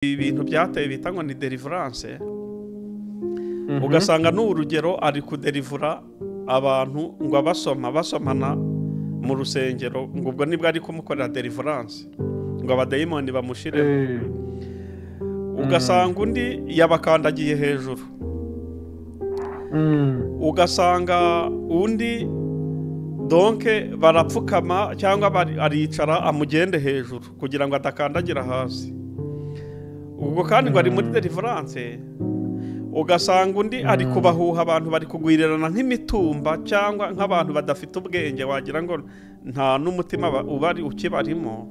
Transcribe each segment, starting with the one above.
Ibintu byateye bita ngo ni deliverance, ugasanga n'urugero ari kuderivura abantu ngo abasoma basomana mu rusengero, ngo ubwo nibwo ari kumukorera deliverance ngo abadayimoni bamushire. Ugasanga undi yabakandagiye hejuru, ugasanga undi donke barapfukama cyangwa aricara amugende hejuru kugira ngo adakandagira hasi. Ubwo kandi ngo ari muri deliverance. Ugasanga undi ari kubahuha abantu bari kugwirirana nk'imitumba cyangwa nk'abantu badafite ubwenge, wagira ngo nta n'umutima ubari ukibarimo.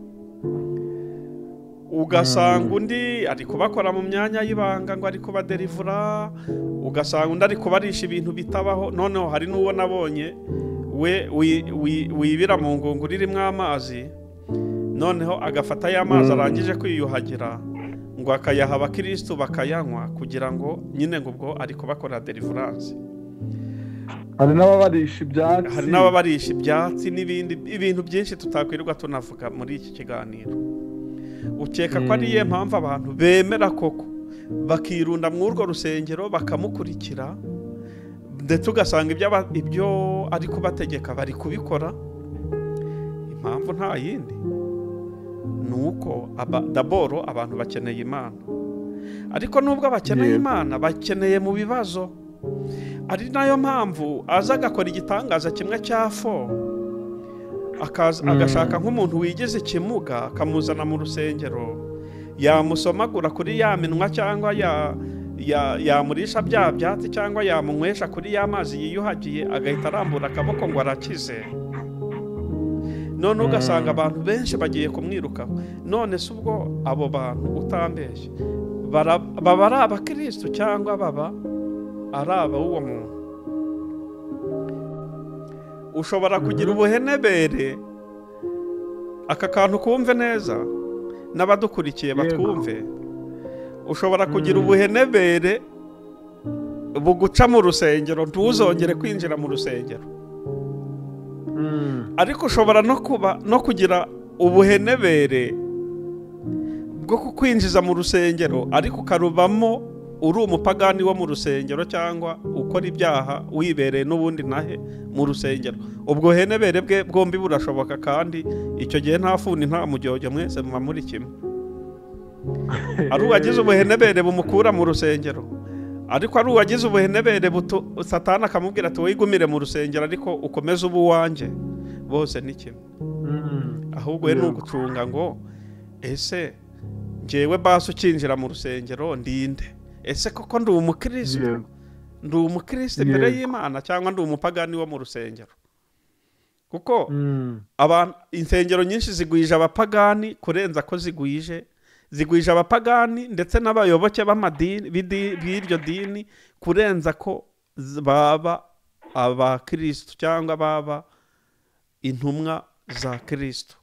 Ugasanga undi ari kubakora mu myanya y'ibanga ngo ari kubaderivura. Ugasanga undi ari kubarisha ibintu bitabaho. Noneho hari n'uwo nabonye we wibira mu ngunguru irimo amazi, noneho agafata ya mazi arangije kwiyuhagira ngo akayaha abakristo bakayanywa kugira ngo nyine ngo ubwo ari kubakora deliverance. Hari n'ababarisha ibyatsi, hari n'ababarisha ibyatsi n'ibindi ibintu byinshi tutakwirirwa tunavuga muri iki kiganiro. Ukeka ko ari iyihe mpamvu abantu bemera koko bakirunda mu urwo rusengero bakamukurikira, ndetse ugasanga ibyo ari kubategeka bari kubikora? Impamvu nta yindi ni uko daboro abantu bakeneye Imana, ariko nubwo bakeneye Imana bakeneye mu bibazo. Ari nayo mpamvu aza agakora igitangaza kimwe cya fo, agashaka nk'umuntu wigize ikimuga akamuzana mu rusengero, yamusomagura kuri ya minwa cyangwa yamurisha bya byatsi cyangwa yamunywesha kuri ya mazi yiyuhagiye, agahita arambura akaboko ngo arakize. None ugasanga abantu benshi bagiye kumwirukaho. None se ubwo abo bantu utambeshye baba ari abakristo cyangwa baba ari ab'uwo muntu? Ushobora kugira ubuhenebere, aka kantu kumve neza n'abadukurikiye batwumve. Ushobora kugira ubuhenebere buguca mu rusengero ntuzongere kwinjira mu rusengero, ariko ushobora no kuba no kugira ubuhenebere bwo kukwinjiza mu rusengero ariko ukarubamo uri umupagani wo mu rusengero cyangwa ukora ibyaha wibereye n'ubundi nahe mu rusengero. Ubwo henebere bwe bwombi burashoboka, kandi icyo gihe nta funi nta mujyojyo, mwese muba muri kimwe. Ari uwagize ubuhenebere bumukura mu rusengero, ariko ari uwagize ubuhenebere Satani akamubwira ati wigumire mu rusengero ariko ukomeze ubu wanjye, bose ni kimwe. Ahubwo we ni ugucunga ngo ese njyewe basi ukinjira mu rusengero ndinde? Ese koko ndi umukristo? Ndi umukristo imbere y'Imana cyangwa ndi umupagani wo mu rusengero? Kuko abantu insengero nyinshi zigwije abapagani kurenza ko zigwije abapagani ndetse n'abayoboke b'amadini b'iryo dini kurenza ko baba abakristo cyangwa baba intumwa za Kristo.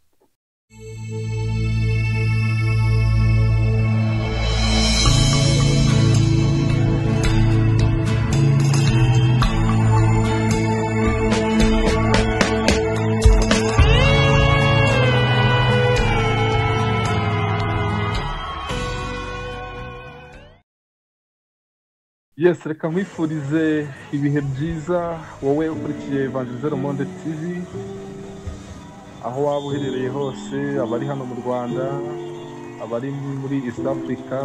Yes, reka nkwifurize ibihe byiza wowe ukurikiye Evangelizero Monde TV, aho waba uherereye hose, abari hano mu Rwanda, abari muri East Africa,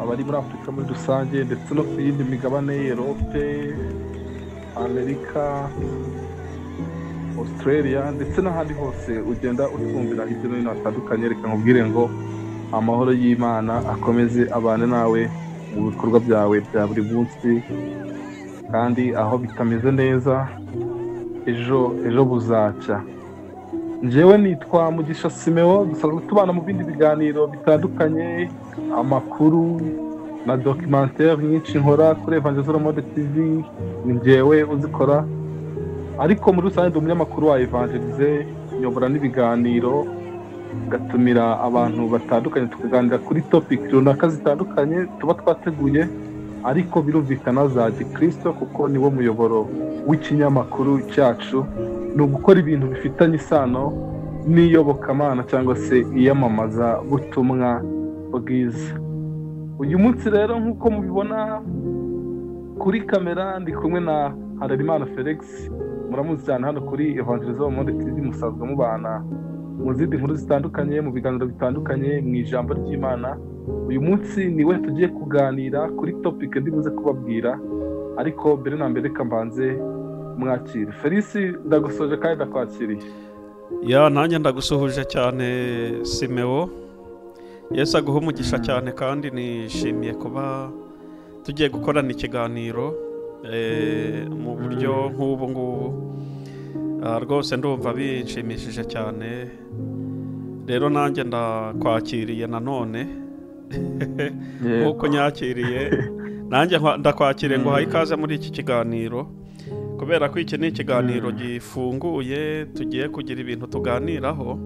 abari muri Afrika muri rusange, ndetse no ku yindi migabane, Europe, Amerika, Australia, ndetse n'ahandi hose ugenda utwumvira hirya no hino hatandukanye. Reka nkubwire ngo amahoro y'Imana akomeze abane nawe mu bikorwa byawe bya buri munsi, kandi aho bitameze neza ejo buzacya. Njyewe nitwa Mugisha Simeo, dusanzwe tubana mu bindi biganiro bitandukanye, amakuru na documentaire nyinshi nkora kuri Evangelizero Monde TV, ni njyewe uzikora, ariko muri rusange ndi umunyamakuru wa Evangelize, nyobora n'ibiganiro, gatumira abantu batandukanye tukaganira kuri topic runaka zitandukanye tuba twateguye, ariko birumvikana za Gikristo kuko niwo muyoboro w'ikinyamakuru cyacu. Ni ugukora ibintu bifitanye isano n'iyobokamana cyangwa se iyamamaza butumwa bwiza. Uyu munsi rero nk'uko mubibona kuri kamera ndi kumwe na Harerimana Felix, muramuzi cyane hano kuri Evangelizo Monde TV, musanzwe mubana mu zindi nkuru zitandukanye, mu biganiro bitandukanye, mu ijambo ry'Imana. Uyu munsi niwe tugiye kuganira kuri topic ndibuze kubabwira, ariko mbere na mbere reka mbanze mwakire. Felix, ndagusoje kandi ndakwakiriye. Ya, nanjye ndagusuhuje cyane Simeo. Yesu aguhe umugisha cyane, kandi nishimiye kuba tugiye gukorana ikiganiro mu buryo nk'ubu ngubu. Rwose ndumva binshimishije cyane. Rero nanjye ndakwakiriye nanone nk'uko nyakiriye, nanjye ndakwakiriye ngo uhaye ikaze muri iki kiganiro, kubera ko iki ni ikiganiro gifunguye, tugiye kugira ibintu tuganiraho.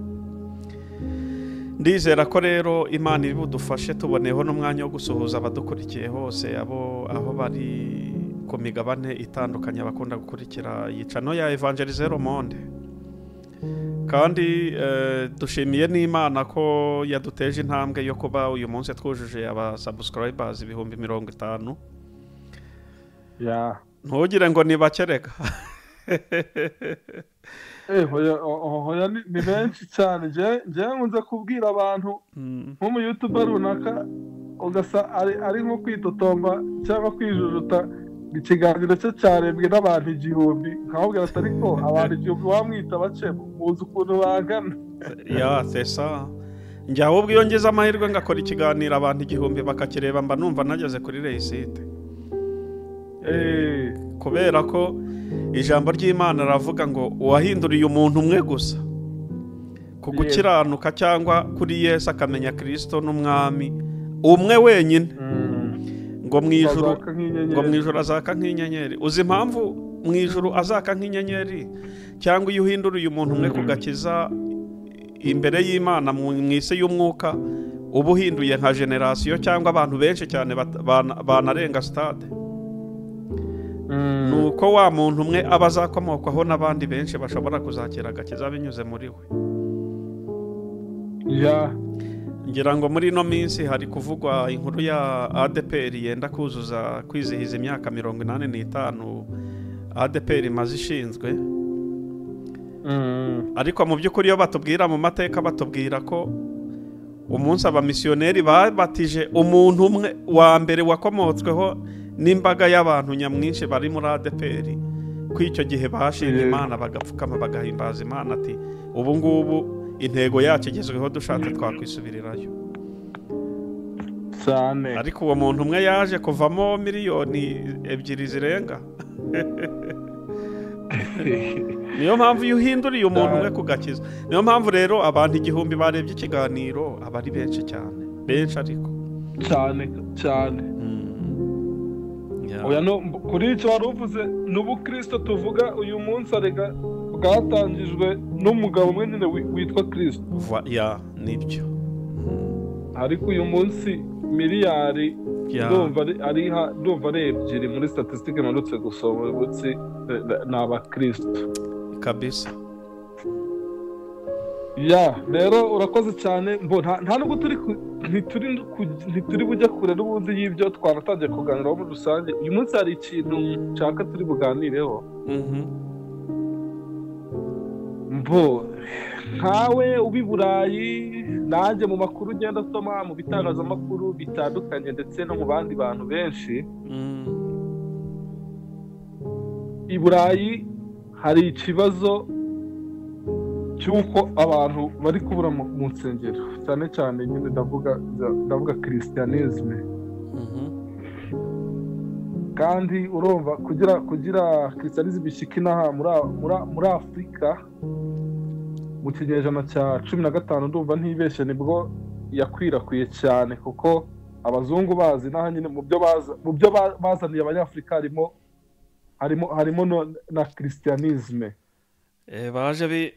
Ndizera ko rero Imana iri budufashe, tuboneyeho n'umwanya wo gusuhuza abadukurikiye hose, abo aho bari ku migabane itandukanye bakunda gukurikira iyi channel ya Evangelize Monde. Kandi dushimiye n'Imana ko yaduteje intambwe yo kuba uyu munsi twujuje aba subscribers 50,000. Ya, ntugire ngo ni bakereka. Hoya ni benshi cyane. Njye nkunze kubwira abantu nko mu YouTuber runaka ugasa ari nko kwitotomba cyangwa kwijujuta, ikiganiro cye cyarebwe n'abantu 1000, nkababwira ati ariko abantu 1000 wamwita bake, muzi ukuntu bangana. Ya, c'est ça. Njye ahubwo iyo ngize amahirwe ngakora ikiganiro abantu 1000 bakakireba, mba numva nageze kuri réussite. Kubera ko ijambo ry'Imana ravuga ngo uwahinduriye umuntu umwe gusa ku gukiranuka cyangwa kuri Yesu akamenya Kristo n'umwami umwe wenyine, ngo mu ijuru, ngo mu ijuru azaka nk'inyenyeri. Uzi impamvu mu ijuru azaka nk'inyenyeri? Cyangwa iyo uhinduriye umuntu umwe kugakiza imbere y'Imana mu isi y'umwuka, uba uhinduye nka generasiyo cyangwa abantu benshi cyane banarenga stade. Nuko wa muntu umwe aba azakomokwaho n'abandi benshi bashobora kuzakira agakiza binyuze muri we. Ngira ngo muri ino minsi hari kuvugwa inkuru ya ADPR yenda kuzuza kwizihiza imyaka 85 ADPR imaze ishinzwe. Ariko mu by'ukuri iyo batubwira mu mateka, batubwira ko umunsi abamisiyoneri babatije umuntu umwe wa mbere wakomotsweho n'imbaga y'abantu nyamwinshi bari muri ADPR, ko icyo gihe bashimye Imana bagapfukama bagahimbaza Imana, ati ubu ngubu intego yacu igezweho, dushatse twakwisubirirayo cyane. Ariko uwo muntu umwe yaje kuvamo 2 miliyoni zirenga. Niyo mpamvu iyo uhinduriye umuntu umwe kugakiza, niyo mpamvu rero abantu 1000 barebye ikiganiro aba ari benshi cyane, benshi ariko cyane cyane. Oya, no kuri icyo wari uvuze, n'ubukristo tuvuga uyu munsi arega bwatangijwe n'umugabo umwe nyine witwa Kristo. Ya, nibyo. Ariko uyu munsi miliyari ndumva ari ndumva ari 2 muri statistique mperutse gusoma uyu munsi ni abakristo kabisa. Ya, rero urakoze cyane. Mbo nta nubwo turi ntituri bujya kure n'ubundi y'ibyo twanatangiye kuganiraho muri rusange. Uyu munsi hari ikintu nshaka turi buganireho. Mbo nkawe uba i Burayi, nanjye mu makuru ugenda usoma mu bitangazamakuru bitandukanye ndetse no mu bandi bantu benshi, i Burayi hari ikibazo cy'uko abantu bari kubura mu nsengero, cyane cyane nyine ndavuga christianisme. Kandi urumva kugira christianisme ishika inaha muri Afurika mu kinyejana cya 15, ndumva ntibeshye, nibwo yakwirakwiye cyane, kuko abazungu bazi inaha nyine mu byo bazaniye abanyafurika harimo na christianisme. Baje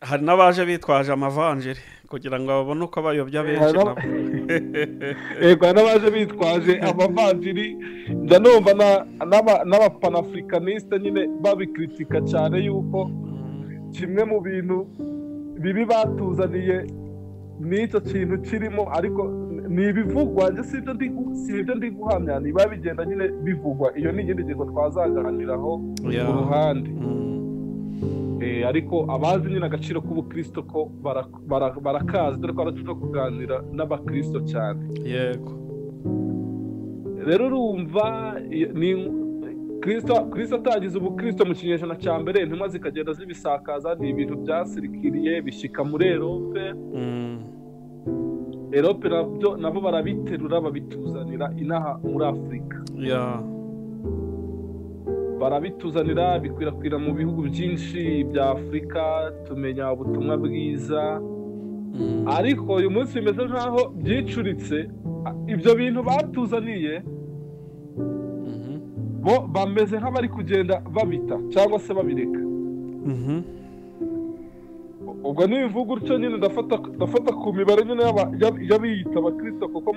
hari n'abaje bitwaje amavanjiri kugira ngo babone uko bayobya benshi nabo. Yego, hari n'abaje bitwaje amavanjiri. Njya numva n'abapanafricaniste nyine babikritika cyane yuko kimwe mu bintu bibi batuzaniye n'icyo kintu kirimo, ariko ni ibivugwa, njye si ibyo ndi guhamya, niba bigenda nyine bivugwa, iyo ni iyindi ngingo twazaganiraho ku ruhande. Ariko abazi nyine agaciro k'ubukristo ko barakazi, dore ko no kuganira n'abakristo cyane. Yego. Rero urumva ni Kristo atagize ubukristo mu kinyejana cya mbere, intumwa zikagenda zibisakaza, ni ibintu byasirikiriye bishyika muri Erope. Erope nabyo nabo barabiterura babituzanira inaha muri Afurika. Barabituzanira bikwirakwira mu bihugu byinshi bya Afurika, tumenya ubutumwa bwiza. Ariko uyu munsi bimeze nkaho byicuritse, ibyo bintu batuzaniye bo bameze nk'abari kugenda babita cyangwa se babireka. Ubwo nibivuga utyo nyine ndafata ku mibare nyine y'abiyita abakristo, kuko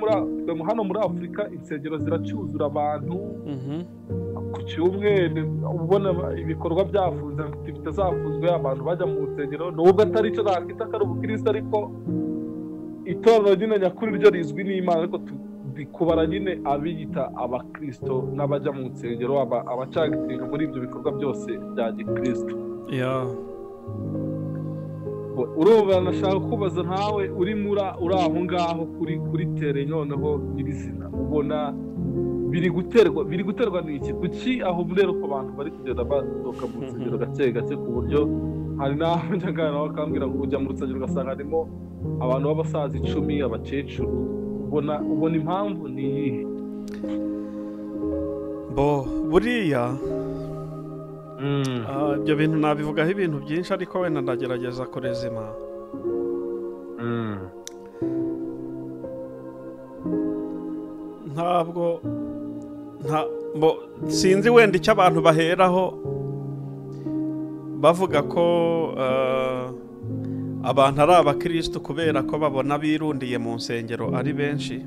hano muri Afurika insengero ziracyuzura abantu. Ku cyumweru ubona ibikorwa byafunze, activite zafunzwe, abantu bajya mu nsengero, nubwo atari cyo nakita ko ari ubukristo, ariko itorero nyine nyakuri ryo rizwi n'Imana, ariko kubara nyine abiyita abakristo n'abajya mu nsengero, abacagitinga muri ibyo bikorwa byose bya gikristo. Urumva nashaka kubaza nkawe uri uri aho ngaho kuri tere noneho nyirizina, ubona biri guterwa n'iki? Kuki aho muri Eropa abantu bari kugenda basohoka mu nsengero gake gake, ku buryo hari n'aho njya nganira bakambwira ngo ujya mu rusengero ugasanga harimo abantu b'abasaza 10, abakecuru. Ubona impamvu ni iyihe? Bo buriya ibyo bintu nabivugaho ibintu byinshi, ariko wenda ndagerageza kurezima. Ntabwo sinzi wenda icyo abantu baheraho bavuga ko abantu ari abakristo kubera ko babona birundiye mu nsengero ari benshi,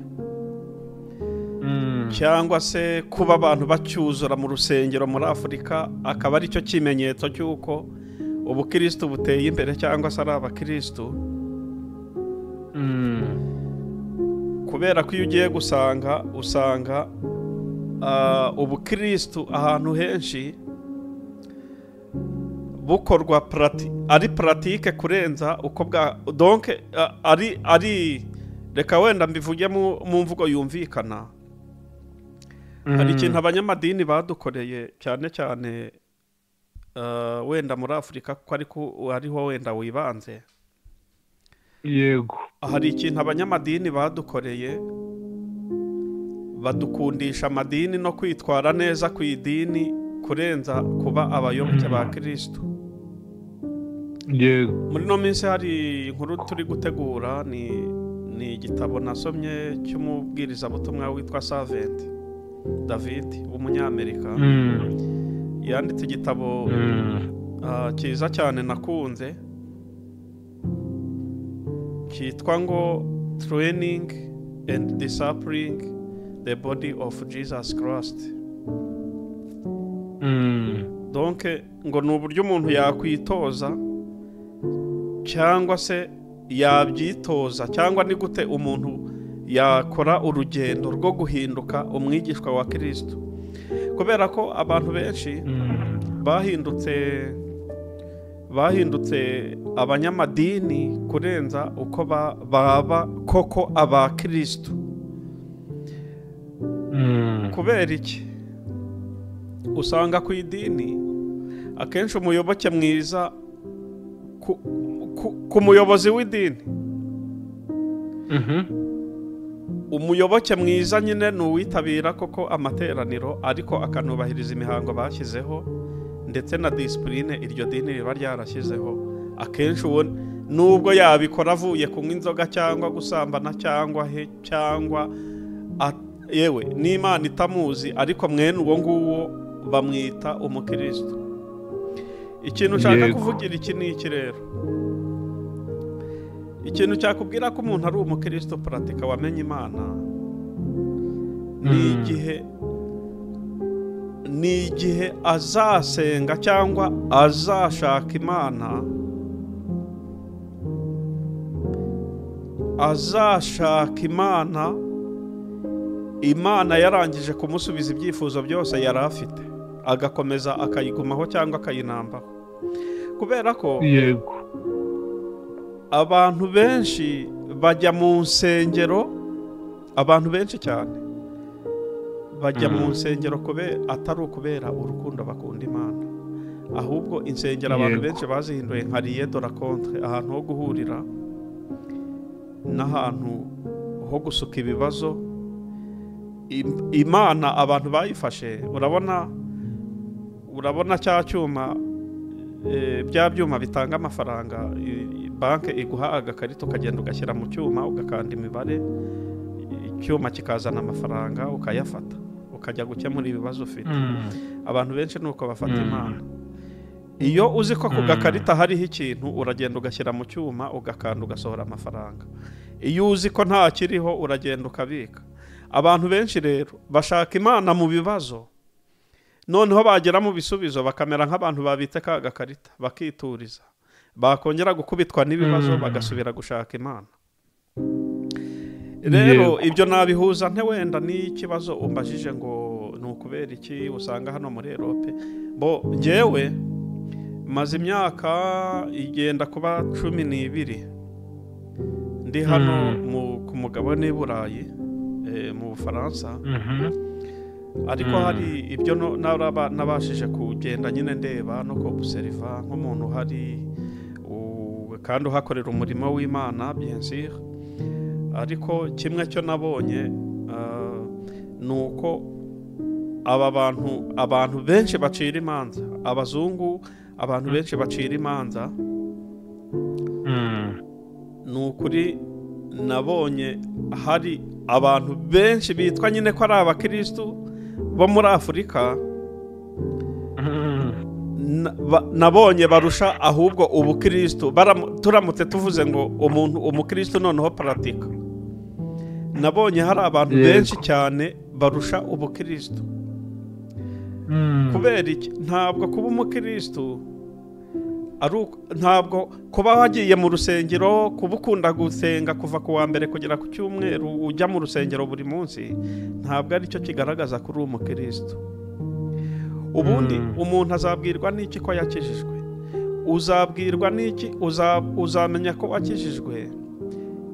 cyangwa se kuba abantu bacyuzura mu rusengero muri Afurika akaba ari cyo kimenyetso cy'uko ubukristo buteye imbere cyangwa se ari abakristo. Kubera ko iyo ugiye gusanga usanga ubukristo ahantu henshi bukorwa ari pratique kurenza uko bwa donc ari reka wenda mbivuge mu mvugo yumvikana. Hari ikintu abanyamadini badukoreye cyane cyane wenda muri Afurika, kuko ariko ariho wenda wibanze. Yego. Hari ikintu abanyamadini badukoreye, badukundisha amadini no kwitwara neza ku idini kurenza kuba abayoboke ba Kristo. Yego. Muri no minsi hari inkuru turi gutegura, ni igitabo nasomye cy'umubwirizabutumwa witwa Servant David w'umunyamerika. Yanditse igitabo cyiza cyane nakunze, cyitwa ngo Training and Discipling the Body of Jesus Christ. Donc ngo ni uburyo umuntu yakwitoza cyangwa se yabyitoza, cyangwa ni gute umuntu yakora urugendo rwo guhinduka umwigishwa wa Kristo. Kubera ko abantu benshi bahindutse abanyamadini kurenza uko baba koko abakristo. Kubera iki? Usanga ku idini akenshi umuyoboke mwiza ku muyobozi w'idini, umuyoboke mwiza nyine ni uwitabira koko amateraniro, ariko akanubahiriza imihango bashyizeho ndetse na discipline iryo dini riba ryarashyizeho. Akenshi uwo nubwo yabikora avuye kunywa inzoga cyangwa gusambana cyangwa he cyangwa yewe n'Imana itamuzi, ariko mwene uwo nguwo bamwita umukristo. Ikintu nshaka kuvugira iki ni iki rero, ikintu cyakubwira ko umuntu ari umukristo pratika wamenye Imana ni igihe azasenga cyangwa azashaka Imana Azashaka Imana, Imana yarangije kumusubiza ibyifuzo byose yari afite, agakomeza akayigumaho cyangwa akayinambaho. Kubera ko Yego. abantu benshi bajya mu nsengero, abantu benshi cyane bajya mu nsengero atari ukubera urukundo bakunda Imana, ahubwo insengero abantu benshi bazihinduye nka lieu de rencontre, ahantu ho guhurira n'ahantu ho gusuka ibibazo. Imana abantu bayifashe, urabona cya cyuma, bya byuma bitanga amafaranga, banki iguha agakarita ukagenda ugashyira mu cyuma, ugakanda imibare, icyuma kikazana amafaranga, ukayafata ukajya gukemura ibibazo ufite. Abantu benshi nuko bafata Imana. Iyo uzi ko ku gakarita hariho ikintu, uragenda ugashyira mu cyuma, ugakanda, ugasohora amafaranga. Iyo uzi ko nta kiriho, uragenda ukabika. Abantu benshi rero bashaka Imana mu bibazo, noneho bagera mu bisubizo bakamera nk'abantu babitse ka gakarita, bakituriza, bakongera gukubitwa n'ibibazo bagasubira gushaka Imana. Rero ibyo nabihuza nte wenda n'ikibazo umbajije ngo ni ukubera iki usanga hano muri Europe. Bo njyewe maze imyaka igenda kuba 12 ndi hano ku mugabane w'i Burayi, mu Bufaransa. Ariko hari ibyo nabashije kugenda nyine ndeba no kobuseriva nk'umuntu uhari kandi uhakorera umurimo w'Imana, bien sûr. Ariko kimwe cyo nabonye ni uko aba bantu, abantu benshi bacira imanza abazungu, abantu benshi bacira imanza, ni ukuri nabonye hari abantu benshi bitwa nyine ko ari abakirisitu bo muri Afurika, nabonye barusha ahubwo ubukirisitu. Turamutse tuvuze ngo umuntu umukirisitu noneho pratique, nabonye hari abantu benshi cyane barusha ubukirisitu. Kubera iki? Ntabwo kuba umukirisitu ari ntabwo kuba wagiye mu rusengero, kuba ukunda gusenga kuva ku wa mbere kugera ku cyumweru, ujya mu rusengero buri munsi, ntabwo aricyo kigaragaza kuri umukirisitu. Ubundi umuntu azabwirwa n'iki ko yakijijwe? Uzabwirwa n'iki? Uzamenya ko wakijijwe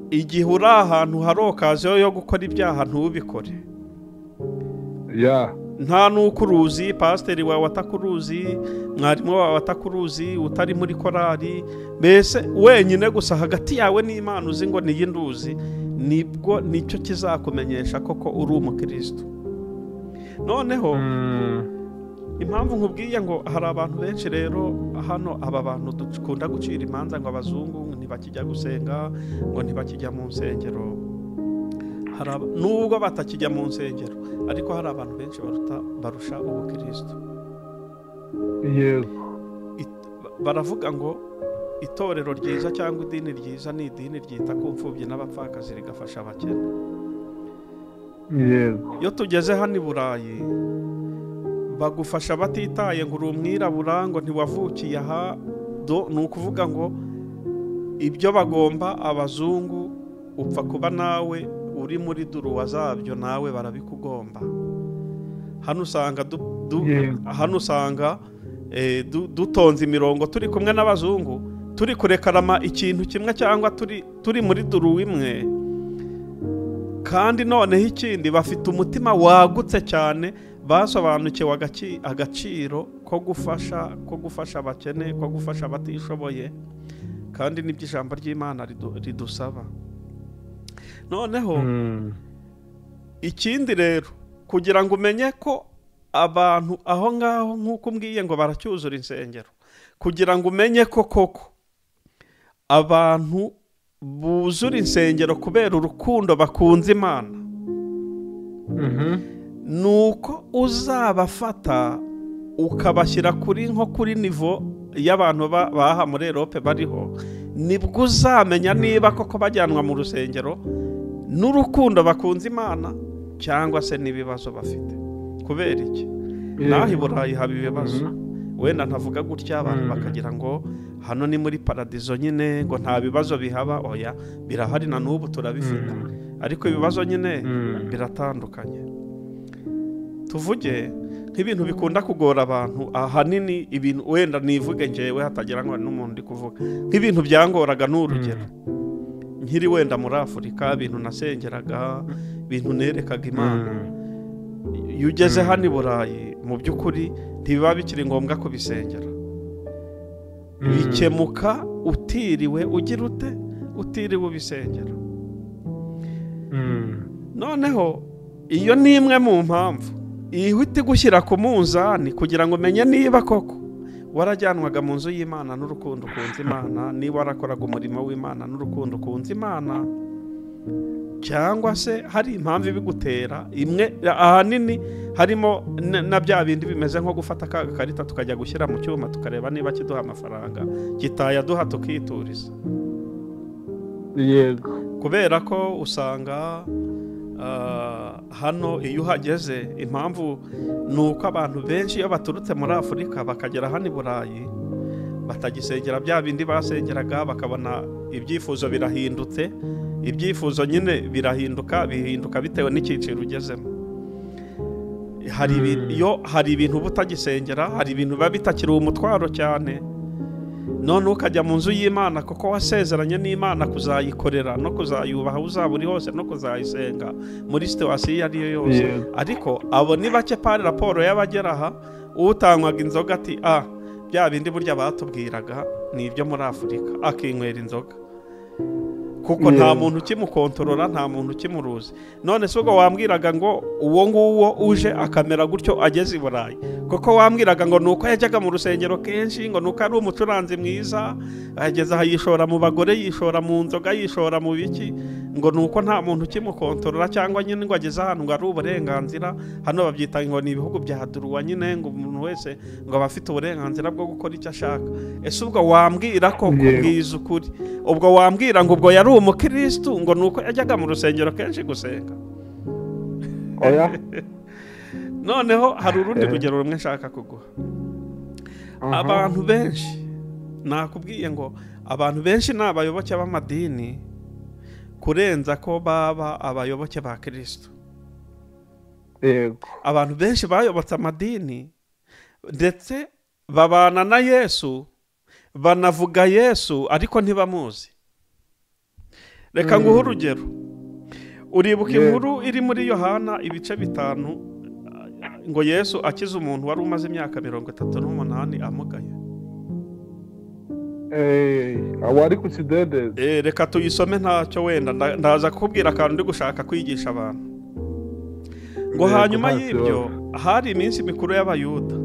igihe uri ahantu hari occasion yo gukora ibyaha ntubikore. Nta nuko uruzi, pasiteri wawe atakuruzi, mwarimu wawe atakuruzi, utari muri korari, mbese wenyine gusa hagati yawe n'Imana uzi ngo niyi nduzi, nibwo nicyo kizakumenyesha koko uri umukirisitu. Noneho impamvu nkubwiye ngo hari abantu benshi rero hano, aba bantu dukunda gucira imanza ngo abazungu ntibakijya gusenga, ngo ntibakijya mu nsengero, nubwo batakijya mu nsengero, ariko hari abantu benshi barusha ubukirisitu. Yego. Baravuga ngo itorero ryiza cyangwa idini ryiza ni idini ryita ku mfubyi n'abapfakazi rigafasha abakene. Yego. Iyo tugeze hano i Burayi bagufasha batitaye ngo uri umwirabura, ngo ntiwavukiye aha, ni ukuvuga ngo ibyo bagomba abazungu upfa kuba nawe uri muri duruwa zabyo, nawe barabikugomba. Hano usanga hano usanga dutonze imirongo turi kumwe n'abazungu, turi kurekarama ikintu kimwe cyangwa turi muri duruwa imwe. Kandi noneho ikindi, bafite umutima wagutse cyane, basobanukiwe agaciro ko gufasha abakene, ko gufasha abatishoboye, kandi nibyo ijambo ry'Imana ridusaba. Noneho ikindi rero, kugira ngo umenye ko abantu aho ngaho nk'uko umbwiye ngo baracyuzura insengero, kugira ngo umenye ko koko abantu buzura insengero kubera urukundo bakunze Imana, nuko uzabafata ukabashyira kuri nko kuri niveau y'abantu baha muri Europe bariho, nibwo uzamenya niba koko bajyanwa mu rusengero n'urukundo bakunze Imana cyangwa se n'ibibazo bafite. Kubera iki? Naho i Burayi haba ibibazo. Wenda ntavuga gutya abantu bakagira ngo hano ni muri paradizo nyine, ngo nta bibazo bihaba. Oya, birahari na n'ubu turabifite, ariko ibibazo nyine biratandukanye. Tuvuge nk'ibintu bikunda kugora abantu ahanini, ibintu wenda nivuge ngewe hatagira ngo n'umuntu ndi kuvuga, nk'ibintu byangoraga ni urugero nkiri wenda muri Afurika, ibintu nasengeraga, ibintu nerekaga Imana. Iyo ugeze hano i Burayi, mu by'ukuri ntibiba bikiri ngombwa kubisengera, bikemuka utiriwe ugira ute, utiriwe ubisengera. Noneho iyo ni imwe mu mpamvu ihita igushyira ku munzani kugira ngo umenye niba koko warajyanwaga mu nzu y'Imana n'urukundo ukunze Imana, niba warakoraga umurimo w'Imana n'urukundo ukunze Imana, cyangwa se hari impamvu ibigutera. Imwe ahanini harimo na bya bindi bimeze nko gufata ka gakarita tukajya gushyira mu cyuma tukareba niba kiduha amafaranga, kitayaduha tukituriza. Yego. Kubera ko usanga hano iyo uhageze, impamvu ni uko abantu benshi iyo baturutse muri Afurika bakagera hano i Burayi batagisengera bya bindi basengeraga, bakabona ibyifuzo birahindutse. Ibyifuzo nyine birahinduka, bihinduka bitewe n'icyiciro ugezemo. Iyo hari ibintu uba utagisengera, hari ibintu biba bitakiri umutwaro cyane. None ukajya mu nzu y'Imana kuko wasezeranye n'Imana kuzayikorera no kuzayubaha uzaba uri hose no kuzayisenga muri situwasiyo iyo ari yo yose. Ariko abo ni bake. Pari raporo y'abagera aha, utanywaga inzoga ati ah, bya bindi burya batubwiraga ni ibyo muri Afurika, akinywera inzoga kuko nta muntu ukimukontorora, nta muntu ukimuruzi. None se ubwo wambwiraga ngo uwo nguwo uje akamera gutyo ageze i Burayi, kuko wambwiraga ngo nuko yajyaga mu rusengero kenshi, ngo nuko ari umucuranzi mwiza, ageze aha yishora mu bagore, yishora mu nzoga, yishora mu biki, ngo nuko nta muntu ukimukontorora, cyangwa nyine ngo ageze ahantu ngo ari uburenganzira. Hano babyita ngo ni ibihugu bya duruwa nyine, ngo umuntu wese ngo aba afite uburenganzira bwo gukora icyo ashaka. Ese ubwo wambwira ko kubwiza ukuri, ubwo wambwira ngo ubwo yari umukristu ngo nuko yajyaga mu rusengero kenshi gusenga? Oya. Noneho hari urundi rugero rumwe nshaka kuguha. Abantu benshi, nakubwiye ngo abantu benshi ni abayoboke b'amadini kurenza ko baba abayoboke ba Kristo. Yego. Abantu benshi bayobotse amadini, ndetse babana na Yesu, banavuga Yesu, ariko ntibamuzi. Reka nguhe urugero. Uribuka inkuru iri muri Yohana ibice 5, ngo Yesu akiza umuntu wari umaze imyaka 38 amugaye. Awari ku kidendezi. Reka tuyisome ntacyo, wenda ndaza kukubwira akantu ndi gushaka kwigisha abantu. Ngo hanyuma y'ibyo hari iminsi mikuru y'Abayuda,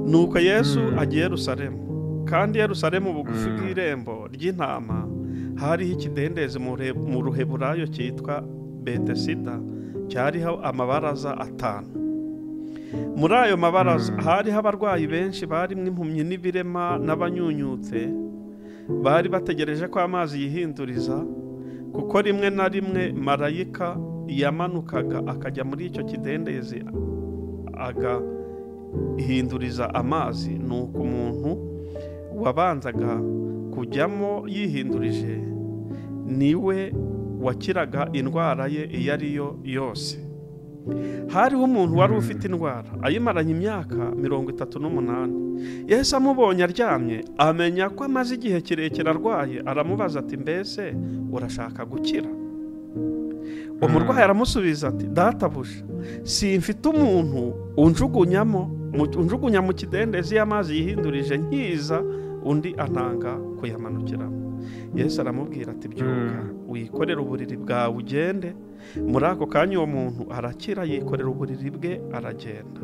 nuko Yesu agiye Yerusalemu, kandi Yerusalemu bugufi bw'irembo ry'intama hariho ikidendezi mu Ruheburayo cyitwa Betesida, cyariho amabaraza 5. Muri ayo mabaraza hariho abarwayi benshi barimo impumyi n'ibirema n'abanyunyutse, bari bategereje ko amazi yihinduriza, kuko rimwe na rimwe marayika yamanukaga akajya muri icyo kidendezi agahinduriza amazi. Nuko umuntu wabanzaga kujyamo yihindurije niwe wakiraga indwara ye iyo ari yo yose. Hariho umuntu wari ufite indwara ayimaranye imyaka 38. Yesu amubonye aryamye, amenya ko amaze igihe kirekire arwaye, aramubaza ati mbese urashaka gukira? Umurwayi aramusubiza ati databuja, simfite umuntu unjugunya mu kidendezi y'amazi yihindurije nkiza, undi antanga kuyamanukiramo. Yesu aramubwira ati byuka wikorere uburiri bwawe ugende. Muri ako kanya uwo muntu arakira, yikorera uburiri bwe aragenda.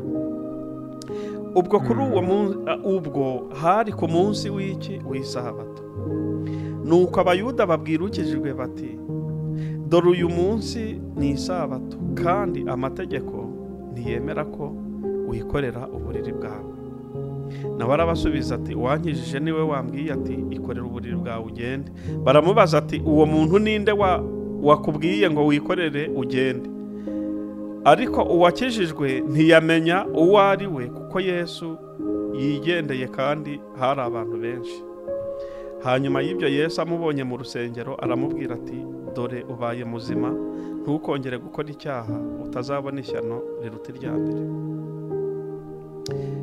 Ubwo kuri uwo ubwo hari ku munsi w'iki w'isabato. Nuko Abayuda babwira ukijijwe bati dore uyu munsi ni isabato, kandi amategeko ntiyemera ko wikorera uburiri bwawe. Nawe arabasubiza ati uwankijije niwe wambwiye ati ikorera uburiri bwawe ugende. Baramubaza ati uwo muntu ninde wakubwiye ngo wikorere ugende? Ariko uwakijijwe ntiyamenya uwo ari we, kuko Yesu Yigendeye kandi hari abantu benshi. Hanyuma y'ibyo Yesu amubonye mu rusengero aramubwira ati dore ubaye muzima, ntukongere gukora icyaha, utazabona ishyano riruta irya mbere.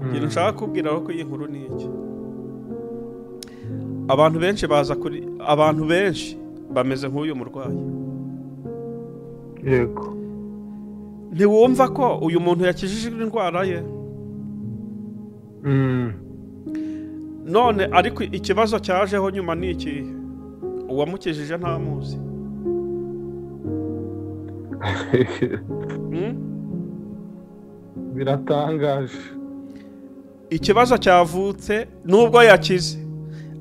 Ikintu nshaka kubwira ko iyi nkuru ni iki: abantu benshi baza kuri, abantu benshi bameze nk'uyu murwayi. Yego. Ntiwumva ko uyu muntu yakijijwe indwara ye? None ariko ikibazo cyajeho nyuma ni iki? Uwamukijije ntamuzi. Biratangaje. Ikibazo cyavutse nubwo yakize,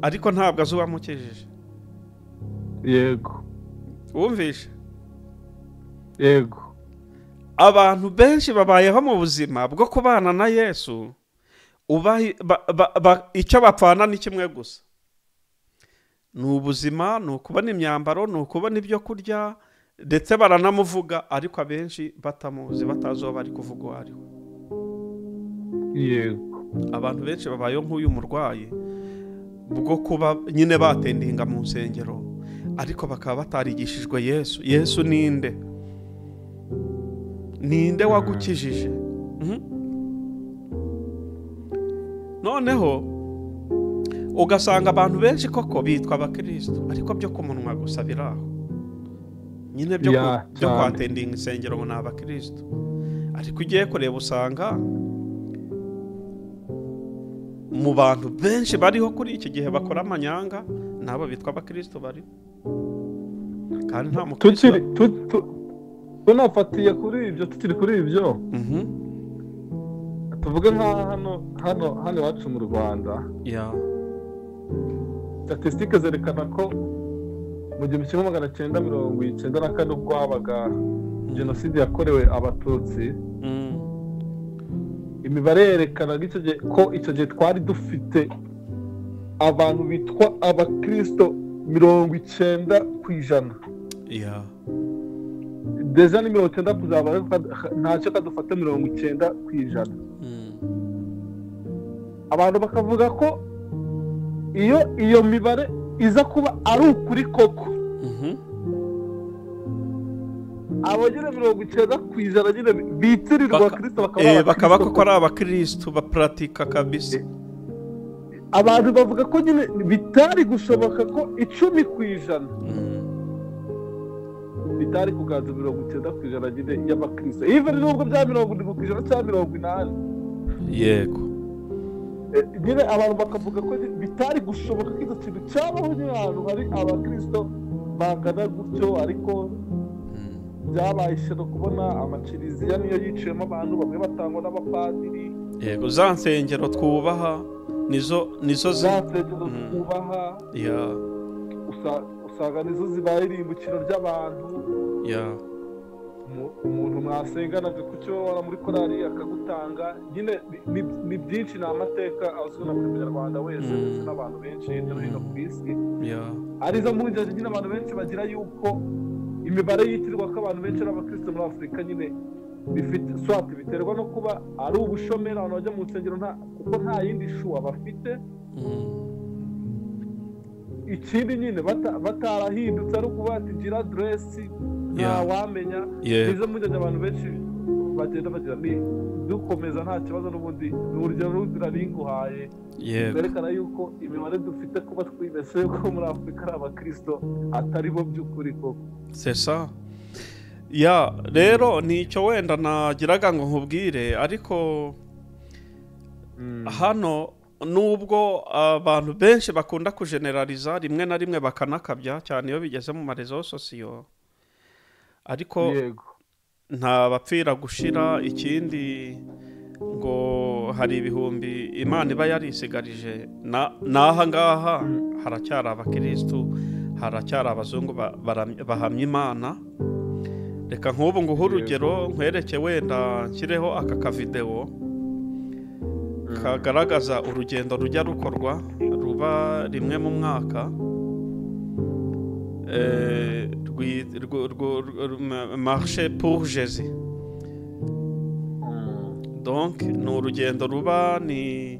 ariko ntabwo azi uwamukijije. Yego. Wumvishe? Yego. Abantu benshi babayeho mu buzima bwo kubana na Yesu, icyo bapfana ni kimwe gusa, ni ubuzima, ni ukubona imyambaro, ni ukubona ibyo kurya, ndetse baranamuvuga, ariko abenshi batamuzi, batazi uwo bari kuvuga uwo ari we. Yego. Abantu benshi babayeho nk'uyu murwayi bwo kuba nyine batendinga mu nsengero, ariko bakaba batarigishijwe Yesu. Yesu ninde? Ninde wagukijije? Noneho ugasanga abantu benshi koko bitwa abakristo, ariko byo ku munwa gusa biraho nyine, byo kwatendinga insengero ngo ni abakristo, ariko ugiye kureba usanga mu bantu benshi bariho kuri iki gihe bakora amanyanga nabo bitwa abakristo bari, kandi nta mukristo. Tunafatiye kuri ibyo, tukiri kuri ibyo, tuvuge nka hano iwacu mu Rwanda, statisitike zerekana ko mu 1994 ubwo habaga jenoside yakorewe Abatutsi, imibare yerekanaga ko icyo gihe twari dufite abantu bitwa abakristo 90%. Deja ni 90 kuzaba, ntacyo kadufata 90%. Abantu bakavuga ko iyo mibare iza kuba ari ukuri koko, abagera 90% nyine bitirirwa Kristo bakaba koko ari abakristo bapratika kabisa. Abantu bavuga ko nyine bitari gushoboka ko 10% bitari kuganza 90% nyine y'abakristo, even nubwo bya 70% cyangwa 80%. Yego. Nyine abantu bakavuga ko bitari gushoboka ko icyo kintu cyabaho nyine ahantu hari abakristo bangana gutyo, ariko byabaye ishyano kubona amakiriziya niyo yiciyemo abantu, bamwe batangwa n'abapadiri. Yego, za nsengero twubaha nizo za nsengero twubaha, usanga nizo zibaye irimbukiro ry'abantu. Umuntu mwasenganaga ku cyo wara muri korali akagutanga nyine, ni byinshi, ni amateka azwi na buri munyarwanda wese ndetse n'abantu benshi hirya no hino ku isi. Arizo mpungenge nyine abantu benshi bagira yuko imibare yitirirwa ko abantu benshi ari abakristo muri Afurika nyine bifite swat biterwa no kuba ari ubushomeri, abantu bajya mu nsengero kuko nta yindi shuwa bafite. Ikindi nyine batarahindutse ari ukuba ati gira aderesi ntawamenya. Nizo mpungenge abantu benshi bagenda bagira, ni dukomeza nta kibazo n'ubundi ni urugero ruringuhaye berekana yuko imibare dufite kuba twibese ko muri Afurika ari abakristo atari bo by'ukuri koko. C'est ça. Ya rero nicyo wenda nagiraga ngo nkubwire, ariko hano nubwo abantu benshi bakunda kugeneraliza rimwe na rimwe bakanakabya cyane iyo bigeze mu marezo sosiyo, ariko nta bapfira gushira. Ikindi ngo hari ibihumbi Imana iba yarisigarije, n'aha ngaha haracyari abakristo, haracyari abazungu bahamya Imana. Reka nk'ubu nguhe urugero nkwereke, wenda nshyireho aka kavideo kagaragaza urugendo rujya rukorwa ruba rimwe mu mwaka, marche pour Jésus. Donc ni urugendo ruba ni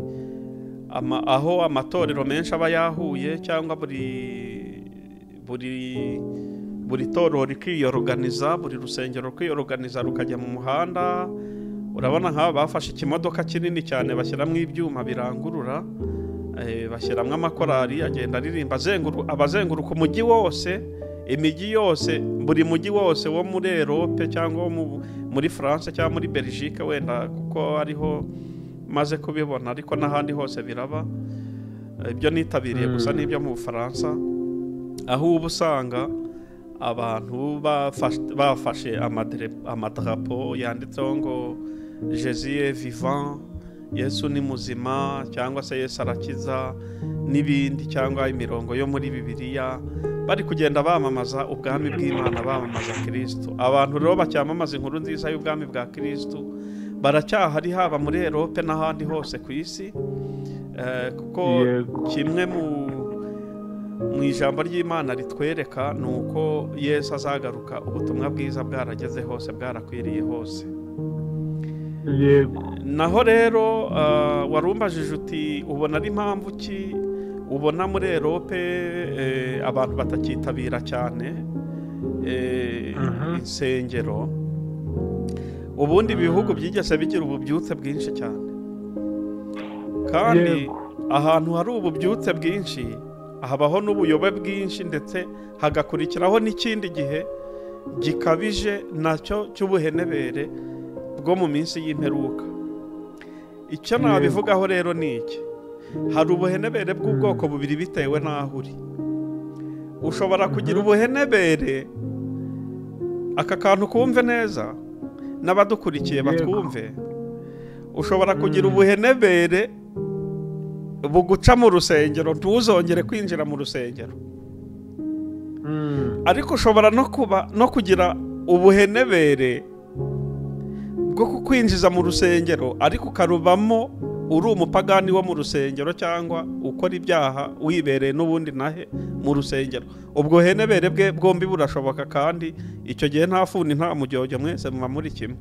Aho amatorero menshi aba yahuye, cyangwa buri torero rikiyoroganiza, buri rusengero rukiyoroganiza rukajya mu muhanda. Urabona nk'aba bafashe ikimodoka kinini cyane bashyiramo ibyuma birangurura, bashyiramo amakorari agenda aririmba abazenguruka umujyi wose, imijyi yose, buri mujyi wose wo muri Europe cyangwa muri France cyangwa muri Belgique wenda, kuko ariho maze kubibona, ariko n'ahandi hose biraba. Ibyo nitabiriye gusa n'ibyo mu Bufaransa, aho uba usanga abantu bafashe amadarapo yanditseho ngo Jésus est vivant, Yesu ni muzima, cyangwa se Yesu arakiza n'ibindi, cyangwa imirongo yo muri Bibiliya, bari kugenda bamamaza ubwami bw'Imana, bamamaza Kristo. Abantu rero bacyamamaza inkuru nziza y'ubwami bwa Kristo baracyahari, haba muri Europe n'ahandi hose ku isi, kuko kimwe mu ijambo ry'Imana ritwereka ni uko Yesu azagaruka ubutumwa bwiza bwarageze hose, bwarakwiriye hose. Yego. Naho rero warumbajije uti ubona ari impamvu ki ubona muri Europe abantu batakitabira cyane insengero. Ubundi ibihugu byigeze bigira ububyutse bwinshi cyane, kandi ahantu hari ububyutse bwinshi habaho n'ubuyobe bwinshi, ndetse hagakurikiraho n'ikindi gihe gikabije nacyo cy'ubuhenebere bwo mu minsi y'imperuka. Icyo nabivugaho rero ni iki: hari ubuhenebere bw'ubwoko bubiri bitewe n'aho uri. Ushobora kugira ubuhenebere, aka kantu kumve neza n'abadukurikiye batwumve, ushobora kugira ubuhenebere buguca mu rusengero ntuzongere kwinjira mu rusengero, ariko ushobora no kuba no kugira ubuhenebere bwo kukwinjiza mu rusengero ariko ukarubamo uri umupagani wo mu rusengero, cyangwa ukora ibyaha wibereye n'ubundi nahe mu rusengero. Ubwo henebere bwe bwombi burashoboka, kandi icyo gihe nta funi nta mujyojyo, mwese muba muri kimwe.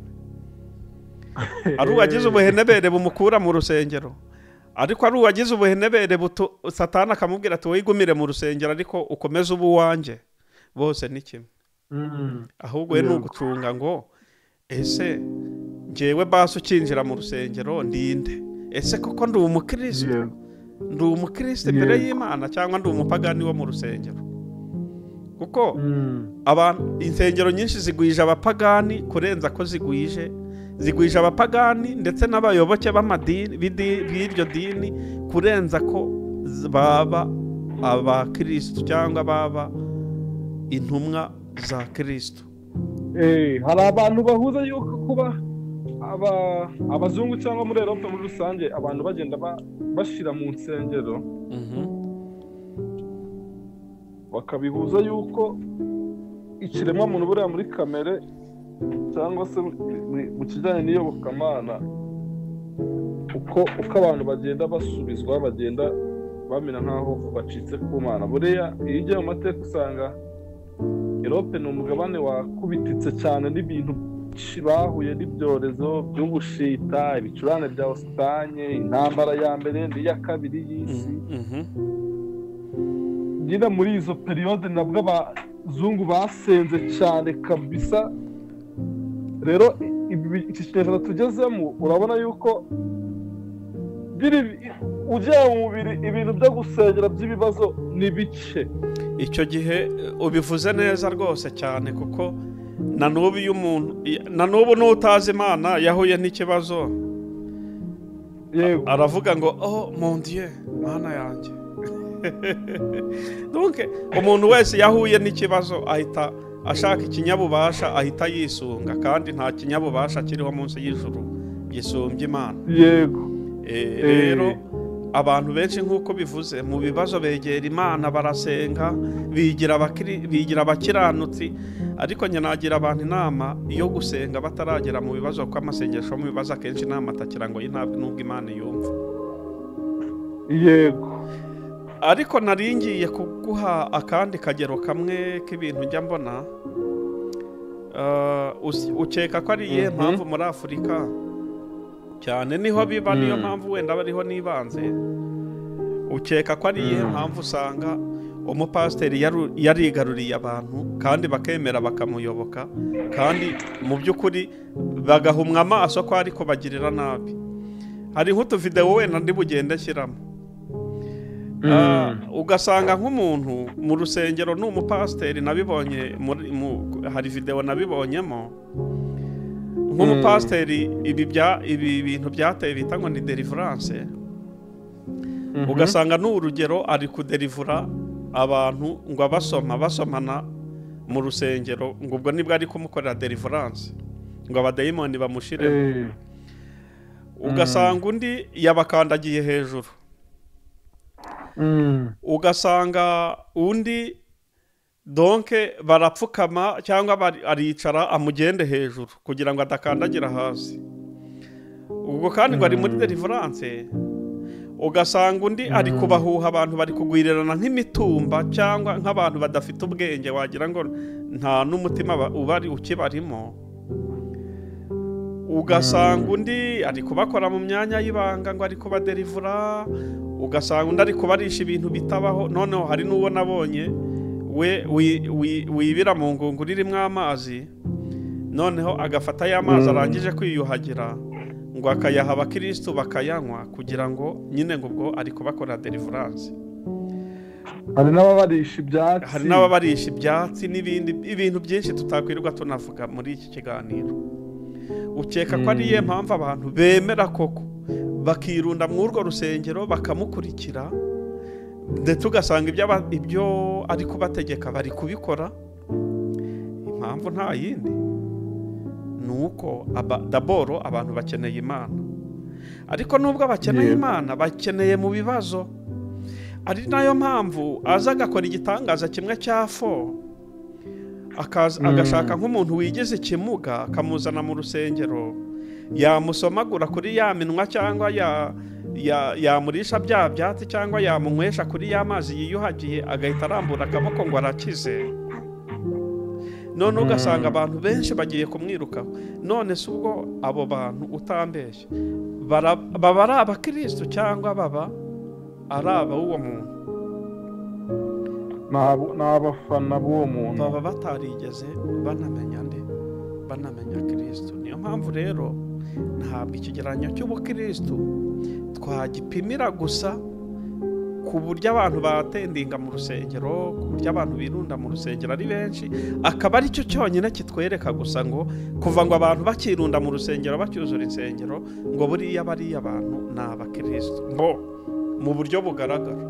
Ari uwagize ubuhenebere bumukura mu rusengero, ariko ari uwagize ubuhenebere Satani akamubwira ati wigumire mu rusengero ariko ukomeze ubu wanjye, bose ni kimwe. Ahubwo we ni ugucunga ngo ese njyewe basi ukinjira mu rusengero ndinde? Ese koko ndi umukristo? Ndi umukristo imbere y'Imana cyangwa ndi umupagani wo mu rusengero? Kuko abantu insengero nyinshi zigwije abapagani kurenza ko zigwije abapagani ndetse n'abayoboke b'amadini b'iryo dini kurenza ko baba abakristo cyangwa baba intumwa za Kristo. Hari abantu bahuza yuko kuba abazungu cyangwa muri Europe muri rusange abantu bagenda bashira mu nsengero, bakabihuza yuko ikiremwa muntu buriya muri kamere cyangwa se mu kijyanye n'iyobokamana, uko abantu bagenda basubizwa, bagenda bamera nk'aho bacitse ku Mana. Buriya iyo ugiye mu mateka usanga Europe ni umugabane wakubititse cyane n'ibintu bahuye n'ibyorezo by'ubushita, ibicurane bya Ositanye, intambara ya mbere n'iya kabiri y'isi. Nyine muri izo periyode nabwo abazungu basenze cyane kabisa. Rero iki kinyejana tugezemo urabona yuko ugiye mu mubiri ibintu byo gusengera by'ibibazo ni bike. Icyo gihe ubivuze neza rwose cyane, kuko na n'ubu iyo umuntu na n'ubu n'utazi Imana yahuye n'ikibazo aravuga ngo oh mon Dieu, Mana yanjye. Donc umuntu wese yahuye n'ikibazo ahita ashaka ikinyabubasha, ahita yisunga, kandi nta kinyabubasha kiriho munsi y'ijuru gisumbye Imana. Yego. Rero abantu benshi nk'uko bivuze mu bibazo begera Imana, barasenga, bigira abakiranutsi, ariko njye nagira abantu inama yo gusenga bataragera mu bibazo, kuko amasengesho mu bibazo akenshi inama atakira ngo ntabwo nubwo Imana yumva. Yego. Ariko naringiye kuguha akandi kagero kamwe k'ibintu njya mbona. Ukeka ko ari iyihe mpamvu muri Afurika cyane niho biba, niyo mpamvu wenda bariho nibanze. Ukeka ko ari iyihe mpamvu usanga umupasiteri yarigaruriye abantu kandi bakemera bakamuyoboka, kandi mu by'ukuri bagahumwa amaso ko ari kubagirira nabi? Hariho utuvidewo wenda ndi bugende ashyiramo, ugasanga nk'umuntu mu rusengero ni umupasiteri, nabibonye hari videwo nabibonyemo nk'umupasiteri, ibi bintu byateye bita ngo ni deliverance. Ugasanga ni urugero ari kuderivura abantu ngo abasoma basomana mu rusengero, ngo ubwo nibwo ari kumukorera deliverance ngo abadayimoni bamushiremo. Ugasanga undi yabakandagiye hejuru, ugasanga undi donke barapfukama cyangwa aricara amugende hejuru kugira ngo adakandagira hasi, ubwo kandi ngo ari muri deliverance. Ugasanga undi ari kubahuha, abantu bari kugwirirana nk'imitumba cyangwa nk'abantu badafite ubwenge, wagira ngo nta n'umutima ubari ukibarimo. Ugasanga undi ari kubakora mu myanya y'ibanga ngo ari kubaderivura, ugasanga undi ari kubarisha ibintu bitabaho. Noneho hari n'uwo nabonye we wibira mu ngunguru irimo amazi, noneho agafata ya mazi arangije kwiyuhagira ngo akayaha abakirisitu bakayanywa, kugira ngo nyine ngo ubwo ari kubakora deliverance. Hari n'ababarisha ibyatsi, hari n'ababarisha ibyatsi n'ibindi ibintu byinshi tutakwirirwa tunavuga muri iki kiganiro. Ukeka ko ari iyihe mpamvu abantu bemera koko bakirunda muri urwo rusengero bakamukurikira, ndetse ugasanga ibyo ari kubategeka bari kubikora? Impamvu nta yindi ni uko daboro abantu bakeneye Imana, ariko nubwo bakeneye Imana bakeneye mu bibazo. Ari nayo mpamvu aza agakora igitangaza kimwe cya fo, agashaka nk'umuntu wigize ikimuga akamuzana mu rusengero, yamusomagura kuri ya minwa cyangwa yamurisha bya byatsi cyangwa yamunywesha kuri ya mazi yiyuhagiye, agahita arambura akaboko ngo arakize. None ugasanga abantu benshi bagiye kumwirukaho. None se ubwo abo bantu utambeshye baba ari abakirisitu cyangwa baba ari ab'uwo muntu? Ni abafana b'uwo muntu, baba batarigeze banamenya nde, banamenya Kirisitu. Niyo mpamvu rero ntabwo ikigereranyo cy'ubukirisitu twagipimira gusa ku buryo abantu batendinga mu rusengero, ku buryo abantu birunda mu rusengero ari benshi, akaba ari cyo cyonyine kitwereka gusa ngo kuva ngo abantu bakirunda mu rusengero bacyuzura insengero ngo buriya bariya abantu ni abakirisitu. Ngo mu buryo bugaragara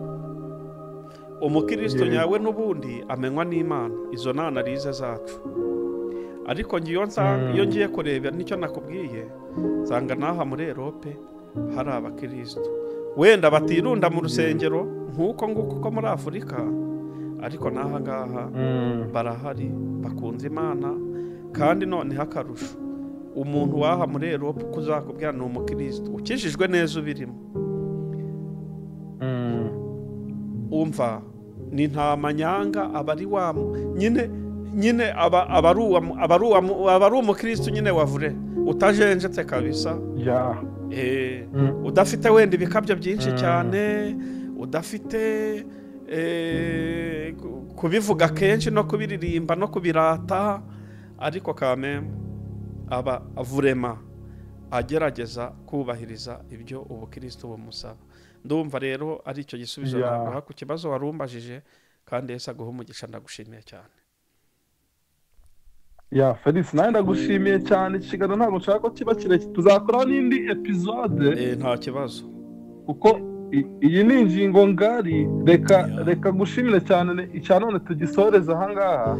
umukirisitu nyawe n'ubundi amenywa n'Imana, izo ni analize zacu. Ariko ngiyo nsanga iyo ngiye kureba nicyo nakubwiye, nsanga n'aha muri Europe hari abakirisitu wenda batirunda mu rusengero nk'uko nguko ko muri Afurika, ariko n'aha ngaha barahari bakunze Imana. Kandi noneho akarusho, umuntu waha muri Europe kuzakubwira ni umukirisitu ukijijwe neza ubirimo, umva ni nta manyanga, aba ari wa nyine aba ari umukirisitu nyine wavure utajenjetse kabisa, udafite wenda ibikabyo byinshi cyane, udafite kubivuga kenshi no kubiririmba no kubirata, ariko kameme aba avurema agerageza kubahiriza ibyo ubukirisitu bumusaba. Ndumva rero ari icyo gisubizo naguha ku kibazo warumbajije, kandi Yesu aguhe umugisha, ndagushimiye cyane. Ya Felix, nawe ndagushimiye cyane. Ikiganiro ntabwo nshaka ko kiba kirekire, tuzakoraho n'indi episode. Nta kibazo, kuko iyi ni ingingo ngari. Reka gushimire cyane, icya none tugisoreza aha ngaha.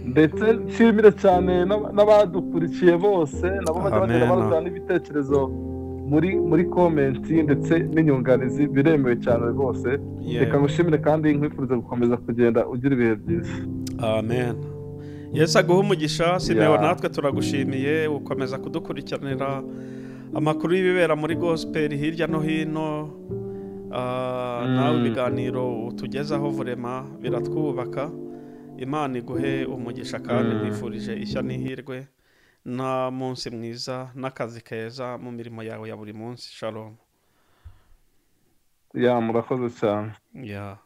Ndetse nshimire cyane n'abadukurikiye bose, nabo bajya bagenda baduha n'ibitekerezo muri komenti ndetse n'inyunganizi, biremewe cyane rwose. Reka ngushimire kandi nkwifuriza gukomeza kugenda ugira ibihe byiza. Amen. Yesu aguhe umugisha. Simeon, natwe turagushimiye ukomeza kudukurikiranira amakuru y'ibibera muri gospel hirya no hino, nawe ibiganiro utugezaho vurema biratwubaka. Imana iguhe umugisha kandi nkwifurije ishya n'ihirwe na munsi mwiza n'akazi keza mu mirimo yawe ya buri munsi. Shalom. Ya, murakoze cyane. Ya.